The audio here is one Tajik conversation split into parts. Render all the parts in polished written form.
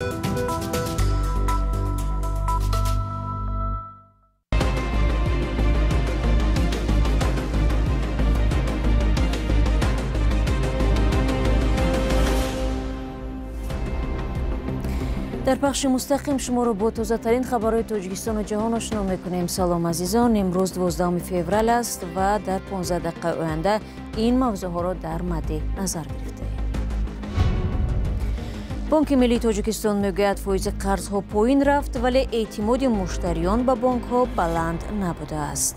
Дар пахши мустақим шуморо бо тозатарин хабарҳои Тоҷикистону ҷаҳон ошно мекунем. Салом азизон, имрӯз 12 феврал аст ва дар 15 дақиқаи оянда ин мавзӯъҳоро дар мадди назар гирифтаем. Бонки миллии Тоҷикистон мегӯяд, фоизи қарзҳо поин рафт, вале эътимоди муштариён ба бонкҳо баланд набудааст.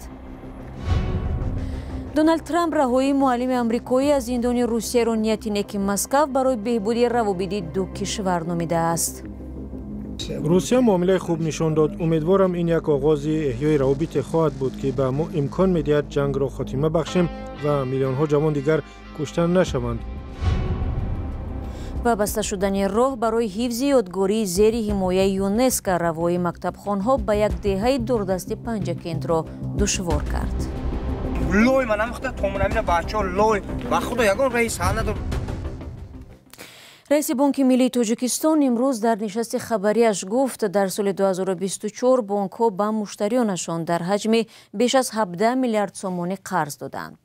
Доналд Трамп раҳоии муаллими амрикоӣ аз зиндони Русияро нияти неки Москав барои беҳбуди равобити ду кишвар номидааст. Русия муомилаи хуб нишон дод. Умедворам, ин як оғози эҳёи равобите хоҳад буд, ки ба мо имкон медиҳад ҷангро хотима бахшем ва миллионҳо ҷавон дигар кушта нашаванд. Ва баста шудани роҳ барои ҳифзи ёдгории зери ҳимояи ЮНЕСКО равои мактабхонҳо ба як деҳаи дурдасти Панҷакентро душвор кард. Лой ман намехта томонамина бачаҳо лой ба худо ягон раис ҳал надор. Раиси Бонки миллии Тоҷикистон имрӯз дар нишасти хабарияш гуфт, дар соли 2024 бонкҳо ба муштариёнашон дар ҳаҷми беш аз 17 миллиард сомонӣ қарз доданд.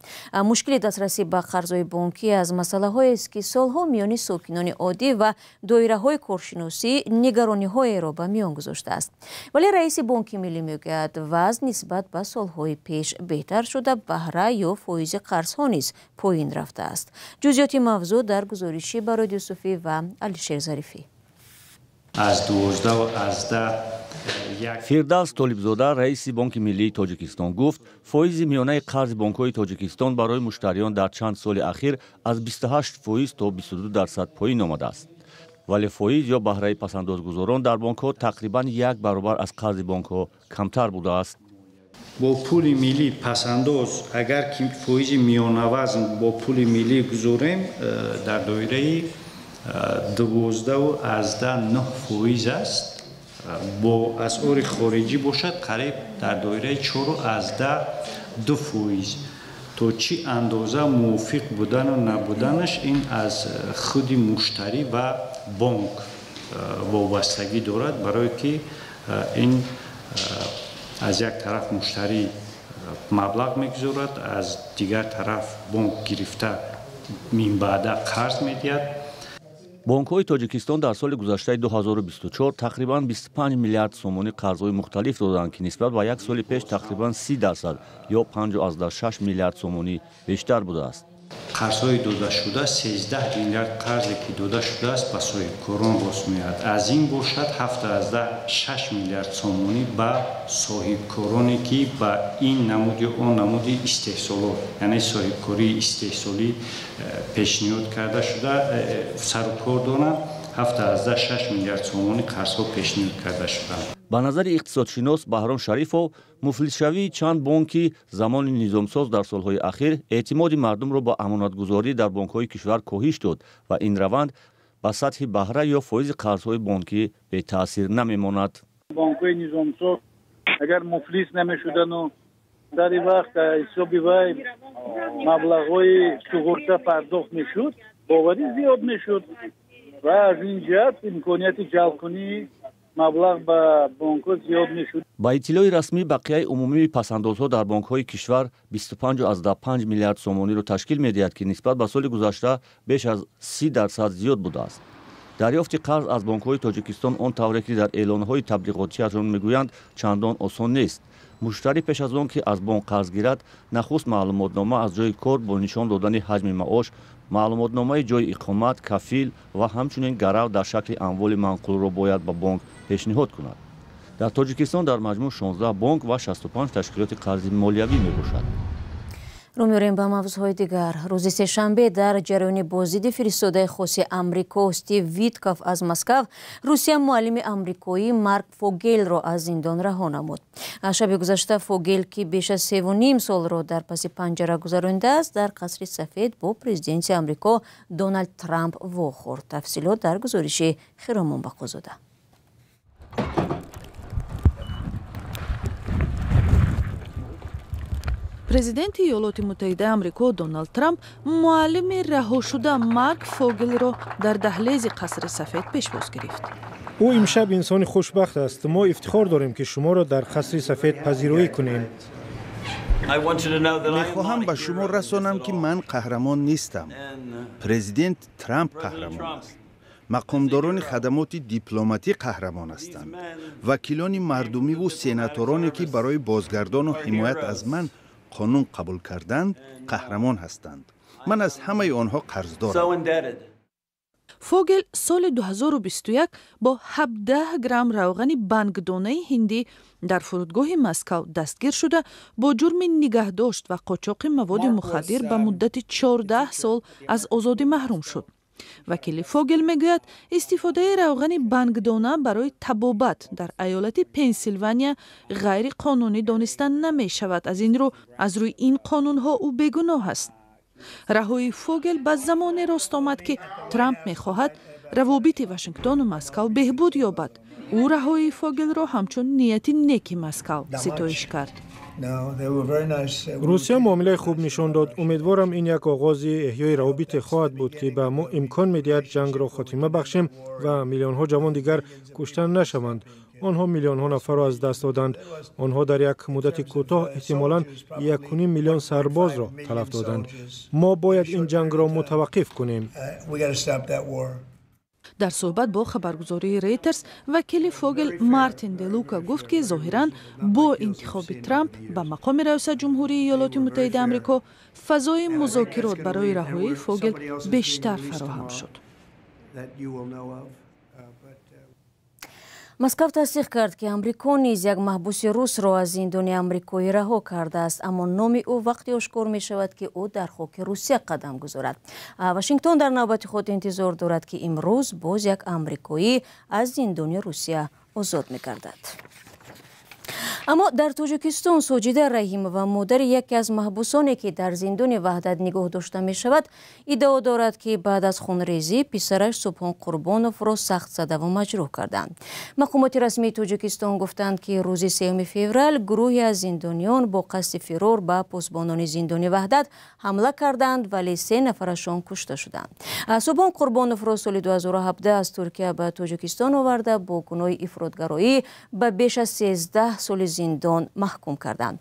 Мушкили дастрасӣ ба қарзҳои бонкӣ аз масъалаҳоест, ки солҳо миёни сокинони оддӣ ва доираҳои коршиносӣ нигарониҳоеро ба миён гузоштааст. Вале раиси Бонки миллӣ мегӯяд, вазъ нисбат ба солҳои пеш беҳтар шуда, баҳра ё фоизи қарзҳо низ поин рафтааст. Ҷузъиёти мавзӯъ дар гузориши Бароди Юсуфӣ ва Алишер Зарифӣ. Аз 12.1 Фирдавс Толибзода, раиси Бонки миллии Тоҷикистон, гуфт, фоизи миёнаи қарзи бонкҳои Тоҷикистон барои муштариён дар чанд соли ахир аз 28% то 22% поин омадааст. Вале фоиз ё баҳраи пасандозгузорон дар бонкҳо тақрибан як баробар аз қарзи бонкҳо камтар будааст. Бо пули миллӣ пасандоз, агар ки фоизи миёнавазн бо пули миллӣ гузорем, дар доираи 12.9% аст. Бо асъори хориҷӣ бошад, қариб дар доираи 4.2%. То чӣ андоза мувофиқ будану набуданаш ин аз худи муштарӣ ва бонк вобастагӣ дорад, барое ки ин аз як тараф муштарӣ маблағ мегузорад, аз дигар тараф бонк гирифта минбаъда қарз медиҳад. Бонкҳои Тоҷикистон дар соли гузаштаи 2024 тақрибан 25 миллиард сомонӣ қарзҳои мухталиф доданд, ки нисбат ба як соли пеш тақрибан 30% ё 5,6 миллиард сомонӣ бештар будааст. Қарзҳои додашуда 13 миллиард қарзе ки дода шудааст ба соҳибкорон рост меояд. Аз ин бошад 7,6 миллиард сомонӣ ба соҳибкороне, ки ба ин намуд ё он намуди истеҳсолот, яъне соҳибкории истеҳсолӣ пешниҳод карда шуда сарукор доранд, 7,6 миллиард сомонӣ қарзҳо пешниҳод карда шуданд. Ба назари иқтисодшинос Баҳром Шарифов, муфлисшавии чанд бонки замони низомсоз дар солҳои ахир эътимоди мардумро ба амонатгузорӣ дар бонкҳои кишвар коҳиш дод ва ин раванд ба сатҳи баҳра ё фоизи қарзҳои бонкӣ бетаъсир намемонад. Бонкҳои низомсоз агар муфлис намешудану дар ин вақт ҳисоби вай маблағҳои суғурта пардохт мешуд, боварӣ зиёд мешуд ва аз ин ҷиҳат имконияти ҷалбкунии маблағ ба бонкҳо зиёд мешуд. Ба иттилои расмӣ, бақияи умумии пасандозҳо дар бонкҳои кишвар 25,5 миллиард сомониро ташкил медиҳад, ки нисбат ба соли гузашта беш аз 30% зиёд будааст. Дарёфти қарз аз бонкҳои Тоҷикистон он тавре ки дар эълонҳои таблиғотиашон мегӯянд, чандон осон нест. Муштарӣ пеш аз он ки аз бонк қарз гирад, нахуст маълумотнома аз ҷои кор бо нишон додани ҳаҷми маош, маълумотномаи ҷои иқомат, кафил ва ҳамчунин гарав дар шакли амволи манқулро бояд ба бонк пешниҳод кунад. Дар Тоҷикистон дар маҷмӯъ 16 бонк ва 65 ташкилоти қарзи молиявӣ мебошад. Рӯ меорем ба мавзӯъҳои дигар. Рӯзи сешанбе дар ҷараёни боздиди фиристодаи хоси Амрико Стив Витков аз Москав, Русия муаллими амрикоӣ Марк Фогелро аз зиндон раҳо намуд. Шаби гузашта Фогел, ки беш аз 3,5 солро дар паси панҷара гузаронидааст, дар Қасри Сафед бо президенти Амрико Доналд Трамп вохӯрд. Тафсилот дар гузориши Хиромон Бақозода. Президенти Иёлоти Муттаҳидаи Амрико Доналд Трамп муаллими раҳошуда Марк Фогелро дар даҳлези Қасри Сафед пешвоз гирифт. Ӯ имшаб инсони хушбахт аст. Мо ифтихор дорем, ки шуморо дар Қасри Сафед пазироӣ кунем. Мехоҳам ба шумо расонам, ки ман қаҳрамон нестам. Президент Трамп қаҳрамон аст, мақомдорони хадамоти дипломатӣ қаҳрамон ҳастанд, вакилони мардумиву сенатороне, ки барои бозгардону ҳимоят аз ман қонун қабул карданд, қаҳрамон ҳастанд. Ман аз ҳамаи онҳо қарздорам. Фогел соли 2021 бо 17 грамм равғани бангдонаи ҳиндӣ дар фурудгоҳи Москав дастгир шуда, бо ҷурми нигаҳдошт ва қочоқи маводи мухаддир ба муддати 14 сол аз озодӣ маҳрум шуд. Вакили Фогел мегӯяд, истифодаи равғани бангдона барои табобат дар аёлати Пенсилвания ғайриқонунӣ дониста намешавад, аз ин рӯ аз рӯи ин қонунҳо ӯ бегуноҳ аст. Раҳоии Фогел ба замоне рост омад, ки Трамп мехоҳад равобити Вашингтону Москав беҳбуд ёбад. Ӯ раҳоии Фогелро ҳамчун нияти неки Москав ситоиш кард. Русия муомилаи хуб нишон дод. Умедворам, ин як оғози эҳёи равобите хоҳад буд, ки ба мо имкон медиҳад ҷангро хотима бахшем ва миллионҳо ҷавон дигар кушта нашаванд. Онҳо миллионҳо нафарро аз даст доданд. Онҳо дар як муддати кӯтоҳ эҳтимолан 1,5 миллион сарбозро талаф доданд. Мо бояд ин ҷангро мутаваққиф кунем. Дар суҳбат бо хабаргузории Рейтерс вакили Фогел Мартин Делука гуфт, ки зоҳиран бо интихоби Трамп ба мақоми раёсат ҷумҳурии Иёлоти Муттаҳидаи Амрико фазои музокирот барои раҳоии Фогел бештар фароҳам шуд. Москав тасдиқ кард, ки Амрико низ як маҳбуси русро аз зиндони амрикоӣ раҳо кардааст, аммо номи ӯ вақте ошкор мешавад, ки ӯ дар хоки Русия қадам гузорад. Вашингтон дар навбати худ интизор дорад, ки имрӯз боз як амрикоӣ аз зиндони Русия озод мегардад. Аммо дар Тоҷикистон Соҷида Раҳимова, модари яке аз маҳбусоне, ки дар зиндони Ваҳдат нигоҳ дошта мешавад, иддао дорад, ки баъд аз хунрезӣ писараш Субҳон Қурбоновро сахт задаву маҷрӯҳ карданд. Мақомоти расмии Тоҷикистон гуфтанд, ки рӯзи 3 феврал гурӯҳе аз зиндониён бо қасди фирор ба посбонони зиндони Ваҳдат ҳамла карданд, вале се нафарашон кушта шуданд. Субҳон Қурбоновро соли 2017 аз Туркия ба Тоҷикистон оварда, бо гуноҳи ифротгароӣ ба беш аз 13 соли зиндон маҳкум карданд.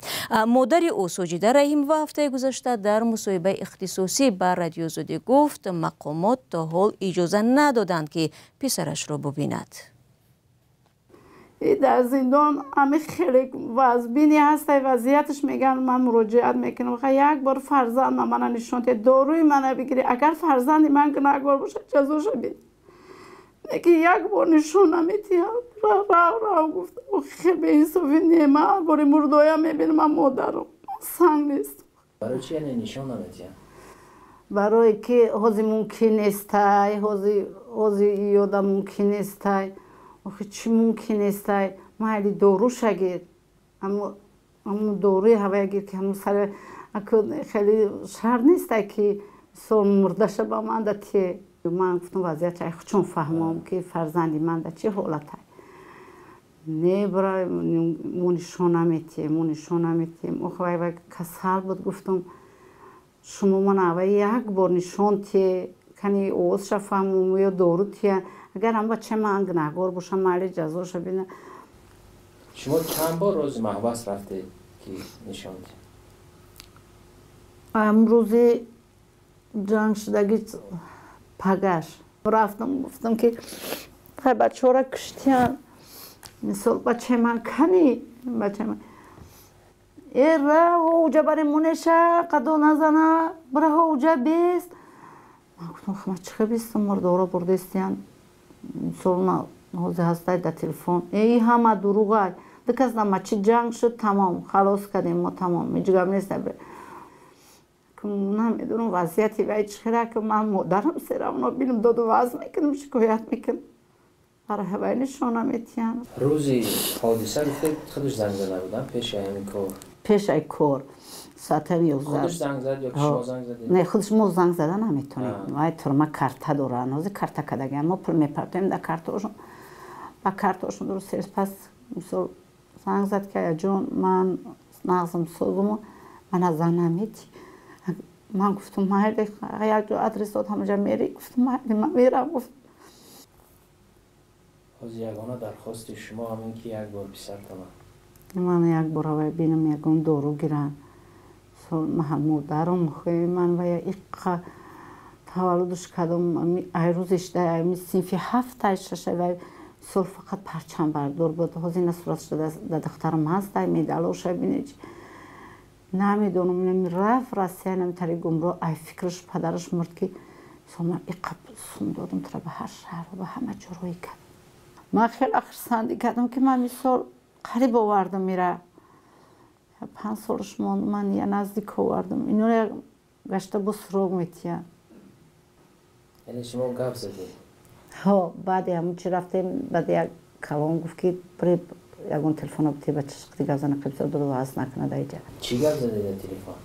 Модари ӯ Соҷида Раҳимова ҳафтаи гузашта дар мусоҳибаи ихтисосӣ ба Радиозодӣ гуфт, мақомот то ҳол иҷоза надоданд, ки писарашро бубинад. Дар зиндон ҳами хеле вазбини ҳастай вазъияташ, мегӯянд. Ман муроҷиат мекунам, як бор фарзандма мана нишон диҳед, доруи мана бигирӣ. Агар фарзанди ман гунаҳгор бошад, ҷазоша бид. Ки як бор нишон наметиҳад. Рав, рав гуфта, хеле беинсофӣ. Не, ман бори мурдоя мебинам, ман модарам, санг нест. Барои чи яъне нишон наметиҳад? Барое ки ҳози мумкин нестай, ҳози иёда мумкин нестай. Охи, чӣ мумкин нестай? Майли, доруша гир, ҳамун доруи ҳавая гир, ки ҳамун сари хеле шар нестай, ки мисол мурдаша ба ман да тие. Ман гуфтам, вазъият чун фаҳмом, ки фарзанди ман да чӣ ҳолатай. Не, бира, мо нишон наметиҳем, мо нишон наметиҳем. Охи, вай касал буд. Гуфтам, шумо ман аввал як бор нишон тие, кани овозша фаҳмом ё дору тия. Агар ҳам бачаи ман гунаҳгор бошам, майли, ҷазоша бина. Шумо чанд бор рӯзи маҳбас рафтед, ки нишон диҳед? Рӯзи ҷанг шудагӣ пагаш рафтам, гуфтам, ки хай, бачаҳоро куштиян, мисол, бачаи ман кани, бачаи ман. Э, раҳо, уҷа бари мунеша қадо назана, бираҳо, уҷа бест. Ман гуфтам, ман чӣ хел бестам, мурдоро бурдестиян. Мисол, ҳозир ҳастай дар телефон, э, ҳама дуруғай. Дикас нама чӣ ҷанг шуд, тамом, халос кардем мо, тамом, ҳеҷ гап нест. Намедонам вазъияти вай чӣ хела, ки ман модарам, все равно бинам, доду ваз мекунам, шикоят мекунам. Барои ҳавай нишона метиҳам. Рӯзи ҳодиса, гуфтед, худаш занг зада будам пеши ҳамин кор? Пешаи кор, соатаи 11. Худаш занг зад ё шумо занг задед? Не, худаш, мо занг зада наметонем. Вай турма карта доранд, ҳозир карта кардагиам, мо пул мепартоем дар картаошон, ба картаошон. Дуруст серс пас, мисол, занг зад, ки аяҷон, ман нағзам, созуму. Мана зан намети. Ман гуфтам майли, як ҷо адрес дод, ҳамаҷа мери. Гуфтам майли, ман мерам. Гуфт ҳозир ягона дархости шумо ҳамин ки як бор писартона ман як бор авай бинам, ягон дору гирам. Модарам ман ва иққа таваллудш кардам, ай рӯзеш ай синфи ҳафт, шаш, ай сол фақат парчамбардор буд. Ҳозир ина суратш да духтарам ҳаст, ай медалоша бинеч. Намедонам, рафт Россия, намитари гумро, ай фикраш падараш мурд ки ман иққа сум додам тра, ба ҳар шаҳр, ба ҳама ҷо рӯй кард. Ман хеле хурсандӣ кардам, ки ман мисол қариб овардам мира. 5 солаш монд, ман я наздик овардам. Иноро гашта бо суроғ метиҳам. Яъне шумо гап задед? Ҳо, баъди ҳамун чи рафтем, баъди як калон гуфт, ки бире ягон телефона бите, ба чашқи гап зана, қибса доду ҳаст накунад айҷа. Чӣ гап задед дар телефон?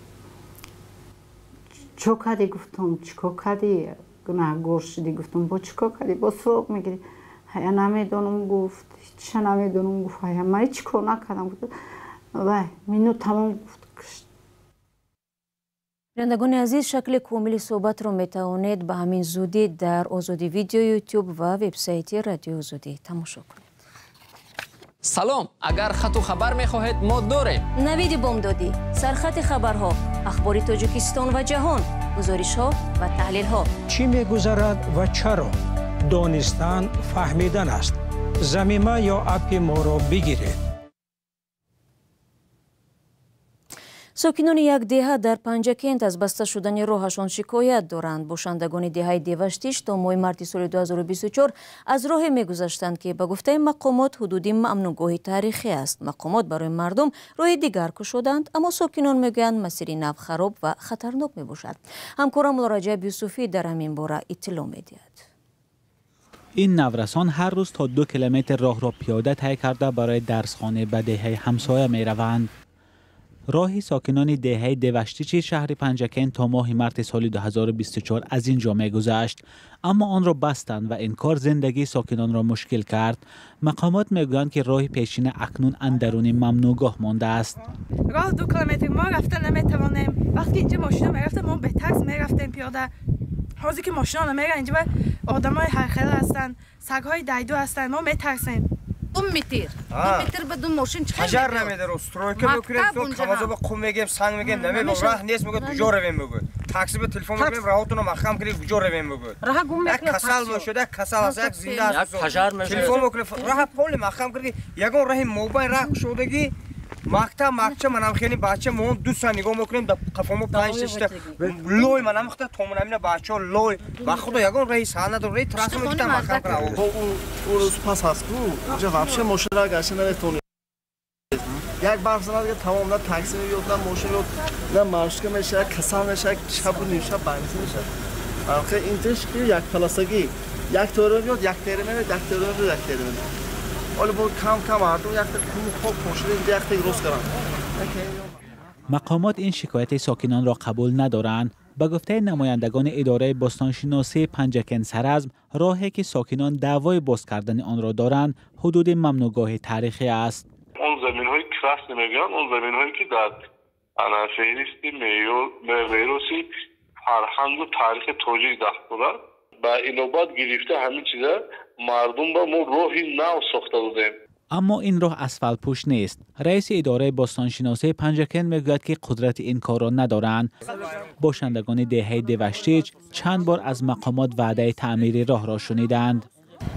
Чо кардӣ, гуфтам, чӣ кор кардӣ, гунаҳгор шудӣ, гуфтам, бо чӣ кор кардӣ, бо суроғ мегирӣ. Ҳая намедонам, гуфт, ҳечша намедонам, гуфт, ҳая ман ҳеҷ кор накардам, гуфт. Вай минут тамом, гуфт, кушт. Бинандагони азиз, шакли комили суҳбатро метавонед ба ҳамин зудӣ дар Озодӣ Видео, Ютуб ва вебсайти Радиои Озодӣ тамошо кунед. Салом, агар хату хабар мехоҳед, мо дорем. Навиди бомдодӣ, сархати хабарҳо, ахбори Тоҷикистон ва ҷаҳон, гузоришҳо ва таҳлилҳо. Чӣ мегузарад ва чаро? Донистан фаҳмидан аст. Замима ё аппи моро бигиред. Сокинони як деҳа дар Панҷакент аз баста шудани роҳашон шикоят доранд. Бошандагони деҳаи Деваштиш то моҳи марти соли 2024 аз роҳе мегузаштанд, ки ба гуфтаи мақомот ҳудуди мамнӯъгоҳи таърихӣ аст. Мақомот барои мардум роҳи дигар кушоданд, аммо сокинон мегӯянд, масири нав хароб ва хатарнок мебошад. Ҳамкорам Муллораҷаб Юсуфӣ дар ҳамин бора иттилоъ медиҳад. Ин наврасон ҳар рӯз то 2 километр роҳро пиёда тай карда барои дарсхона ба деҳаи ҳамсоя мераванд. Роҳи сокинони деҳаи Деваштичи шаҳри Панҷакент то моҳи марти соли 2024 аз ин ҷо мегузашт, аммо онро бастанд ва ин кор зиндагии сокинонро мушкил кард. Мақомот мегӯянд, ки роҳи пешина акнун андаруни мамнӯъгоҳ мондааст. Роҳ 2 километр, мо рафта наметавонем. Вақте ки инҷа мошина мерафта, мо бетакс мерафтем пиёда. Ҳозир ки мошина намеран, инҷа одамои ҳархела ҳастанд, сагҳои дайду ҳастанд, мо метарсем. 2 метр. 2 метр ба ду мошин чӣ ҳажар намедару, стройка мекунем, камазо ба қум мегем, санг мегем, намебо, раҳ нест, мегӯяд, куҷо равем, мегӯяд. Такси ба телефон мекунем, раҳотонро маҳкам кунед, куҷо равем, мегӯяд. Раҳ гум мекунад. Як касал мешуд, як касал аст, як зинда аст. Телефон мекунем, раҳ поли маҳкам кунед, ягон раҳи мобайн раҳ кушодагӣ, мактаб, макча, манам хеле бача, мо 2 соат нигоҳ мекунем, дар қафомо 5 шашта лой, манам хта томонамина бачаҳо лой. Ба худо ягон раҳи саҳна надорем, раҳи трасса мекунем, маҳкам кунем. Он рӯз пас ҳаст ку, инҷа вообще мошина гашта наметавонед. Як барф занад, тамом, на такси меёд, на мошин меёд, на маршрутка мешавад, касал мешавад, шабу нимшаб бандӣ мешавад. Албатта интиш ки як полосагӣ, як тора меёд, як тера меояд, як тера меояд, як тера меояд. Ҳоло бо кам кам мардум якта кум хок пошида инҷа якта рост карданд. Мақомот ин шикояти сокинонро қабул надоранд. Ба гуфтаи намояндагони идораи бостоншиносии Панҷакент Саразм, роҳе ки сокинон даъвои боз кардани онро доранд, ҳудуди мамнӯъгоҳи таърихӣ аст. Он заминҳои красный мегӯянд, он заминҳое ки дар феҳристи мероси фарҳангу таърихи тоҷик дахл дорад, ба инобат гирифта ҳамин чиза мардум ба мо роҳи нав сохта додем. Аммо ин роҳ асфалтпӯш нест. Раиси идораи бостоншиносии Панҷакент мегӯяд, ки қудрати ин корро надоранд. Бошандагони деҳаи Деваштич чанд бор аз мақомот ваъдаи таъмири роҳро шуниданд.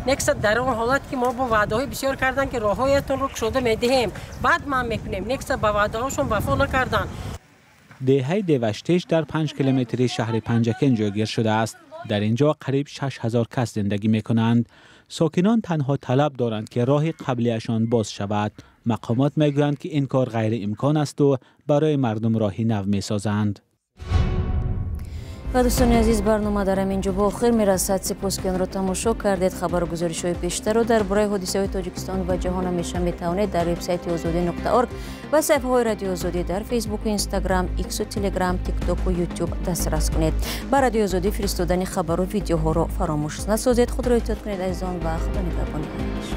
Некса дар он ҳолат ки мо бо ваъдаҳои бисёр карданд, ки роҳҳоятонро кушода медиҳем, баъд ман мекунем, некса ба ваъдаҳошон вафо накарданд. Деҳаи Деваштич дар 5 километри шаҳри Панҷакент ҷойгир шудааст. Дар ин ҷо қариб 6000 кас зиндагӣ мекунанд. Сокинон танҳо талаб доранд, ки роҳи қаблияшон боз шавад. Мақомот мегӯянд, ки ин кор ғайриимкон асту барои мардум роҳи нав месозанд. Ва дӯстони азиз, барнома дар ҳамин ҷо ба охир мерасад. Сипос, ки онро тамошо кардед. Хабару гузоришҳои бештарро дар бораи ҳодисаҳои Тоҷикистон ва ҷаҳон ҳамеша метавонед дар вебсайти озодӣ.org ва саҳифаҳои Радиои Озодӣ дар Фейсбуку, Инстаграм, Иксу, Телеграм, Тиктоку, Ютуб дастрас кунед. Ба Радиои Озодӣ фиристодани хабару видеоҳоро фаромӯш насозед. Худро эҳтиёт кунед, азизон, ва Худо нигаҳбони ҳамеш.